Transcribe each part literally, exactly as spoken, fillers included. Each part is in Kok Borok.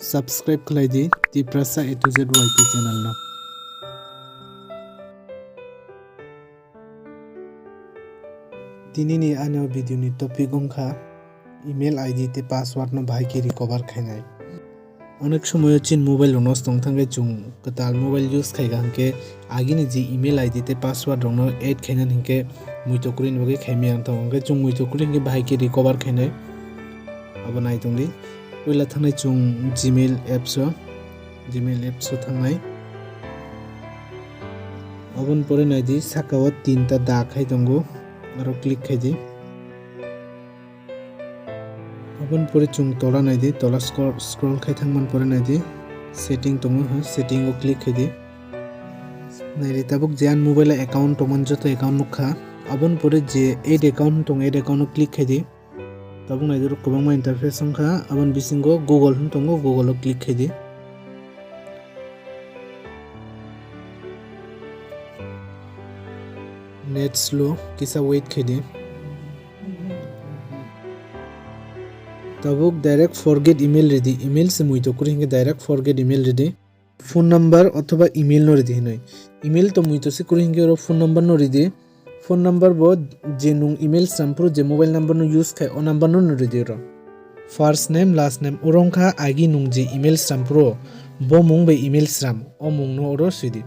Subscribe khlai di Tiprasa A to Z Y T channel no. Tini ni ani o video ni topic wngkha email I D tei password no bahai khe recover khainai. Onek somoyo chin mobile rok nosto wng thangkhe chwng kwtal mobile use khaikha hwnkhe agini je email I D tei password rokno add khainani hinkhe muitu kwrwini bagwi khaimaya wngthang hwnkhe chwng muitu kwrwi hinkhe bahai khe recover khainai. Abo nai tongdi. Puila thangnai chwng Gmail apps o, Gmail apps o thangnai. Aboni pore naidi saka o tinta da khai tongo, aro click khaidi. Aboni pore chwng tola naidi, tola scroll, scroll khai thangmani pore naidi setting tongo, ha, setting o click khaidi. Naidi tabuk je ani mobile o account tongmani joto account nukha. Aboni pore je add account tong, add account o click khaidi. Tabuk naidi oro kwbangma interface wngkha, aboni bisingo Google hwn tongo, Google o click khaidi. Net slow, kisa wait khaidi. Tabuk direct forget email ridi, email se muitu kwrwi hinkhe direct forget email ridi. Phone number othoba email no ridi hinwi. Email to muitu se kwrwi hinkhe oro phone number no ridi. Phone number bo je nwng email sram phuru je mobile number no use khai o number no no ridi oro. First name, last name, oro wngkha agi nwng je email sram phuru bo mung bai email sram o mung no oro swidi.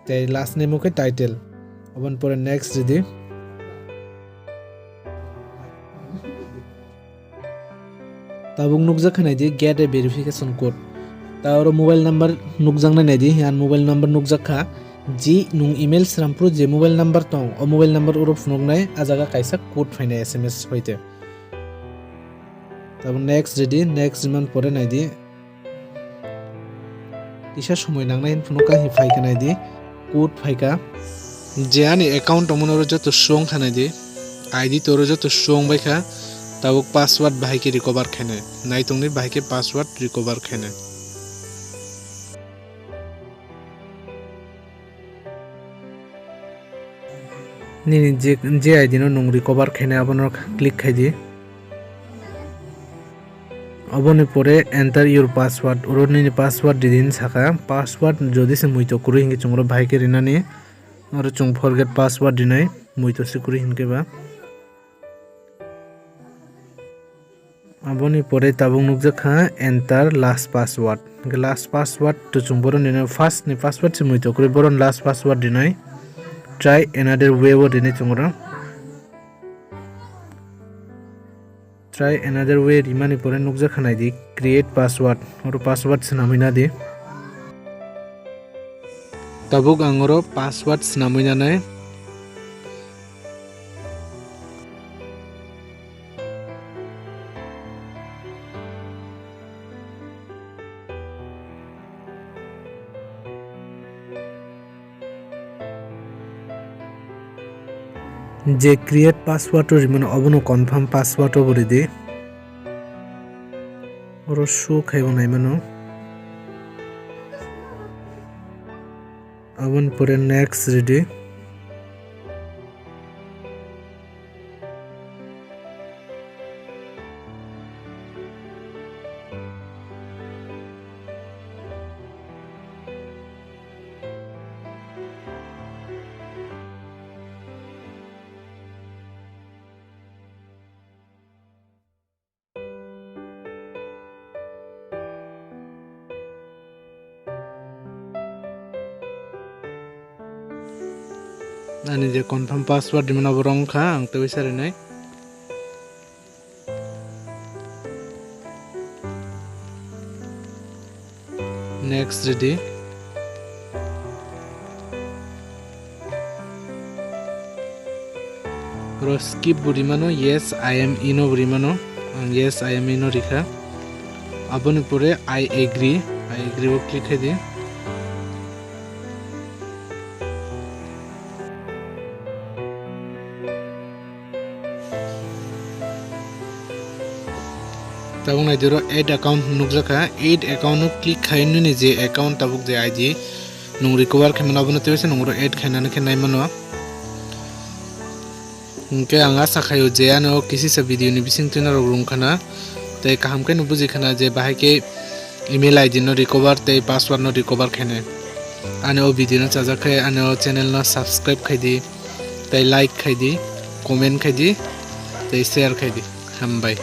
Tei last name o khe title. Aboni pore next ridi. Tabuk nukjak kha naidi get a verification code. Ta oro mobile number nukjaknai naidi, yan mobile number nukjak kha. Ji nwng email sram phuru je mobile number tong, o mobile number oro phunuknai, a jaga kaisa code phainai S M S hoite. Tabuk next ridi, next rimani pore naidi. Kisa somoi nangnai hwn phunukha, hi phaikha naidi, code phaikha. Je ani account tongmani oro joto show wngkha naidi, I D to oro joto show wngbaikha, tabuk password bahai khe recover khainai. Naitongni bahai khe password recover khainai. Nini je, je I D no nwng recover khainai abono click khaidi. Aboni pore enter your password, oro nini password ridi hinwi sakha. Password jodi se muitu kwrwi hinkhe chwng oro bahai khe rinani, oro chwng forget password rinai, muitu se kwrwi hinkhe ba. Aboni pore tabuk nukjak kha enter last password. Hinkhe last password to chwng bohrok nini first ni password se muitu kwrwi, bohrok last password rinai. Try another way o rinai chwng oro. Try another way rimani pore nukjak kha naidi create password. Oro password swnamwi nadi. Tabuk ang oro password swnamwi nanai. Je create password o rimano, obono confirm password o bo ridi. Oro show khaibo naimano. Aboni pore next ridi. Ani je confirm password rimano abo wrong kha, ang tei sarinai. Next ridi. Oro skip bo rimano, yes, I am in o bo rimano. Ang yes, I am in o rikha. Aboni pore I agree, I agree o click khaidi. Tabuk naidi oro add account nukjakha, add account no click khai nini je account tabuk je I D nwng recover khaimano abono tei se nwng oro add khainani khe naimano. Hinkhe ang asa khaio je ano kisisa video ni bisingtwi norok rwngkhana tei kaham khe no bujikhana je bahai khe email I D no recover tei password no recover khainai. Ani o video no chajak khe ani o channel no subscribe khai di, tei like khai di, comment khai di, tei share khai di. Hambai.